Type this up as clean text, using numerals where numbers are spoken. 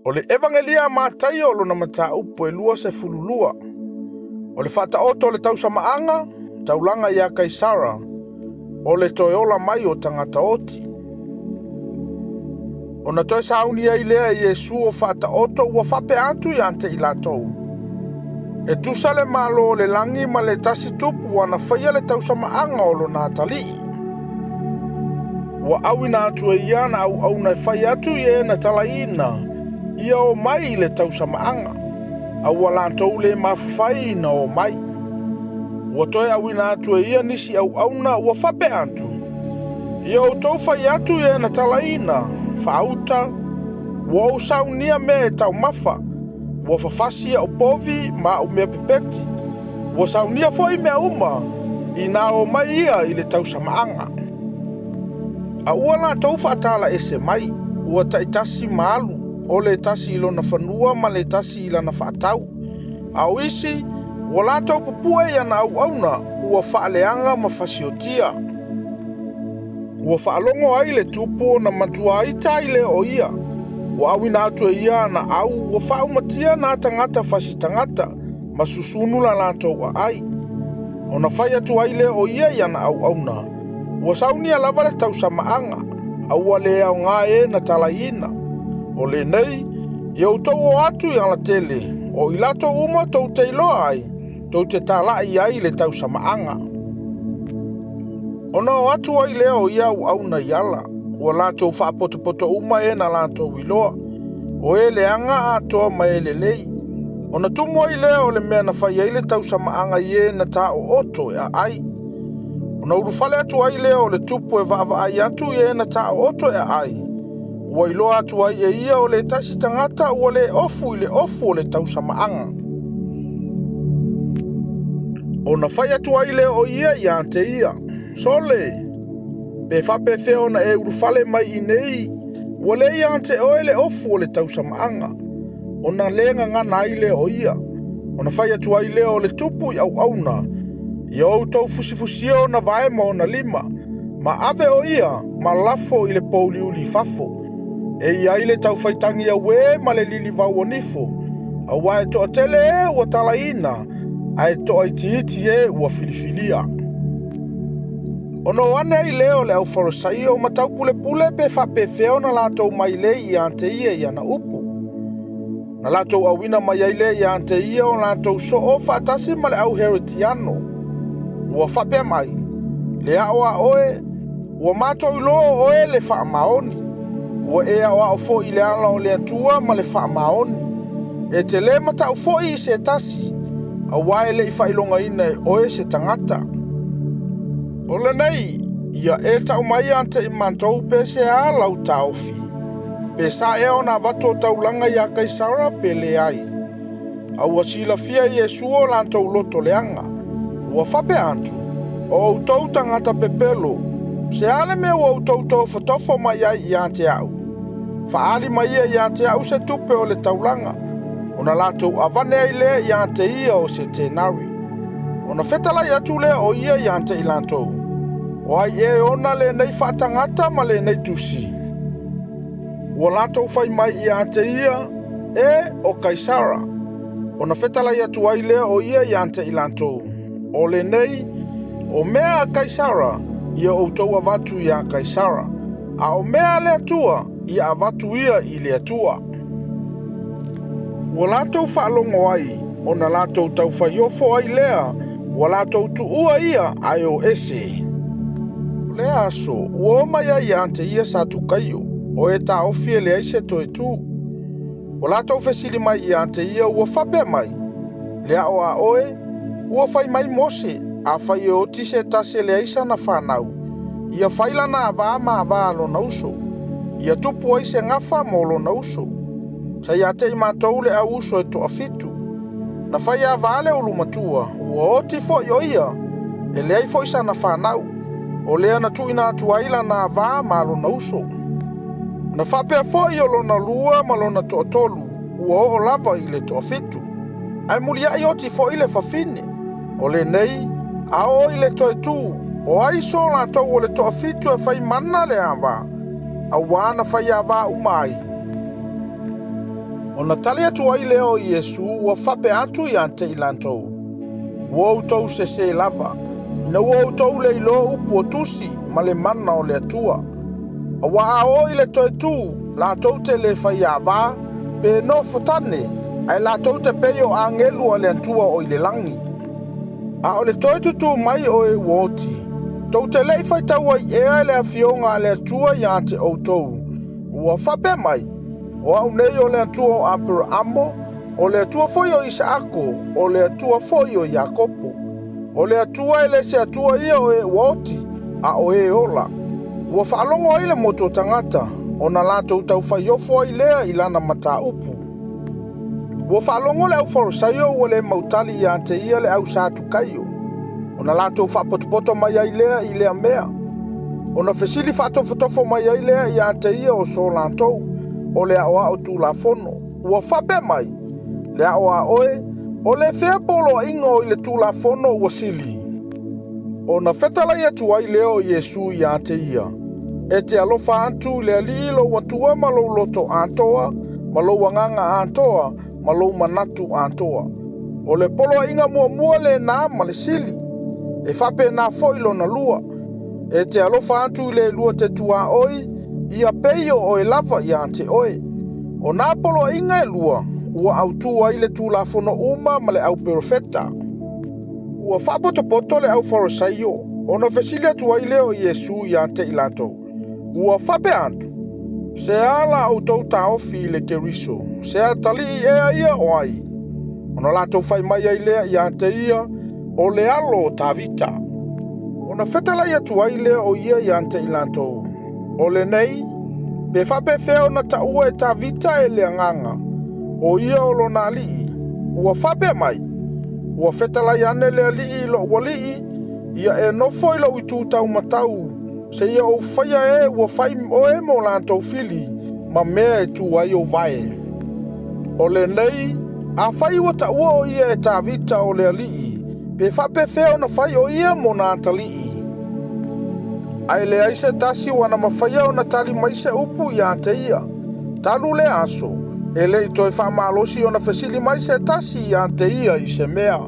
O le Evagelia a Mataio o lona mataupu e 22. O le faataoto o le tausamaaga, taulaga ia Kaisara, o le toe ola mai o tagata oti. Ona toe sauni ai lea e Iesu o faataoto ua faapea atu ia te i latou. E tusa le malo o le lagi ma le tasi tupu ua na faia le tausamaaga o lona atalii. Ua auina atu e ia ana auauna e fai atu i e na talaiina, ia o mai i le tausamaaga, a ua latou le mafafai ina o mai. Ua toe auina atu e ia nisi auauna ua faapea atu, ia outou fai atu i e na talaiina, faauta, ua ou saunia mea e taumafa, ua fafasi au povi ma au mea pepeti, ua saunia foi mea uma, ina o mai ia i le tausamaaga. A ua latou faatala ese mai, ua taitasi ma alu, o le tasi i lona fanua ma le tasi i lana faatau. A o isi, ua latou pupue i ana auauna, ua faaleaga ma fasiotia. Ua faalogo ai le tupu ona matua ita ai lea o ia. Ua auina atu e ia ana au, ua faaumatia nā tagata fasi tagata, ma susunu la latou aai. Ona fai atu ai lea o ia i ana auauna, ua saunia lava le tausamaaga, a ua le aoga e na talaiina. O lenei, ia outou o atu i alatele, o i latou uma tou te iloa ai, tou te talai ai i le tausamaaga. Ona o atu ai lea o ia auauna i ala, ua latou faapotopoto uma e na latou iloa, o e leaga atoa ma e lelei. Ona tumu ai lea o le mea na fai ai le tausamaaga i e na taooto e aai. Ona ulufale atu ai lea o le tupu e vaavaai atu i e na taooto e aai. Ua iloa atu ai e ia o le tasi tagata ua le ofu i le ofu o le tausamaaga. Ona fai atu ai lea o ia ia te ia, Sole, pe faapefea ona e ulufale mai i nei, ua le ia te oe le ofu o le tausamaaga. Ona le gagana ai lea o ia. Ona fai atu ai lea o le tupu i auauna, ia outou fusifusia ona vae ma ona lima, ma ave o ia ma lafo i le pouliuli i fafo. E i ai le taufaitagi auē ma le lilivau o nifo, auā e toatele e ua talaiina, ae toaitiiti e ua filifilia. Ona o ane ai lea o le aufarisaio ma taupulepule pe faapefea ona latou mailei ia te ia i ana upu. Na latou auina mai ai lea ia te ia o latou soo faatasi ma le au Heretiano. Ua faapea mai, le ao a oe, ua matou iloa o oe le faamaoni. Ua e aoao foi i le ala o le Atua ma le faamaoni. E te le matau foi i se tasi, auā e le i faailogaina e oe se tagata. O lenei, ia e tau mai ia te i matou pe se a lau taofi. Pe sa ea ona avatu o taulaga ia Kaisara pe leai. A ua silafia e Iesu o latou loto leaga. Ua faapea atu, o outou tagata pepelo, se a le mea ua outou tofotofo mai ai ia te au. Faaali mai ia ia te au se tupe o le taulaga, ona latou avane ai lea ia te ia o se tenari. Ona fetalai atu lea o ia ia te i latou, o ai ea e ona lenei faatagata ma lenei tusi. Ua latou fai mai ia te ia, e o Kaisara. Ona fetalai atu ai lea o ia ia te i latou, o lenei, o mea a Kaisara, ia outou avatu ia Kaisara, a o mea a le Atua, ia avatu ia i le Atua. Ua latou faalogo ai, ona latou taufaiofo ai lea, ua latou tuua ia ae o ese. O lea aso, ua o mai ai ia te ia Satukaio, o e taofi e leai se toe tu. Ua latou fesili mai ia te ia ua faapea mai, le ao a oe, ua fai mai Mose, afai e oti se tasi e leai sana fanau, ia fai lana avā ma avā a lona uso, ia tupu ai se gafa mo lona uso. Sa ia te i matou le au uso e toafitu. Na fai avā le ulumatua, ua oti foi o ia, e leai foi sana fanau, o lea na tuuina atu ai lana avā ma lona uso. Na faapea foi o lona lua ma lona toatolu, ua oo lava i le toafitu. Ae muliai oti foi le fafine. O lenei, a oo i le toe tu, o ai so latou o le toafitu e fai mana le avā, auā na fai avā uma ai. Ona tali atu ai lea o Iesu ua faapea atu ia te i latou, Ua outou sesē lava, ina ua outou le iloa upu o tusi ma le mana o le Atua. Aua a oo i le toe tu, latou te le faiavā, pe nofotane, ae latou te pei o agelu a le Atua o i le lagi. A o le toe tutū mai o e ua oti, tou te le i faitau ai ea le afioga a le Atua ia te outou, ua faapea mai, O au nei o le Atua o Aperaamo, o le Atua foi o Isaako, o le Atua foi o Iakopo. O le Atua e le se Atua ia o e ua oti, a o e ola. Ua faalogo ai le motu o tagata, ona latou taufaiofo ai lea i lana mataupu. Ua faalogo le aufarisaio ua le mautali ia te ia le au Satukaio, ona latou faapotopoto mai ai lea i lea mea. Ona fesili faatofotofo mai ai lea ia te ia o so latou, o le aoao tulafono. Ua faapea mai, Le aoao e, o le fea poloaiga o i le tulafono ua sili. Ona fetalai atu ai lea o Iesu ia te ia, E te alofa atu i le Alii lou Atua ma lou loto atoa, ma lou agaga atoa, ma lou manatu atoa. O le poloaiga muamua lena ma le sili. E faapena foi lona lua. E te alofa atu i le lua te tuaoi, ia pei o oe lava ia te oe. O nā poloaiga e lua, ua autū ai le tulafono uma ma le auperofeta. Ua faapotopoto le aufarisaio, ona fesili atu ai lea o Iesu ia te i latou. Ua faapea atu, Se a la outou taofi i le Keriso, se atalii ea ia o ai? Ona latou fai mai ai lea ia te ia, O le alo o Tavita. Ona fetalai atu ai lea o ia ia te i latou, O lenei, pe faapefea ona taua e Tavita e le Agaga, o ia o lona alii, ua faapea mai, Ua fetalai ane le Alii i lou Alii, ia e nofo i lou itu taumatau, seia ou faia e ua fai oe mo latou fili, ma mea e tu ai ou vae. O lenei, afai ua taua o ia e Tavita o le Alii, pe faapefea ona fai o ia mona atalii. Ae leai se tasi ua na mafaia ona tali mai se upu ia te ia. Talu lea aso, e le i toe faamalosi ona fesili mai se tasi ia te ia i se mea.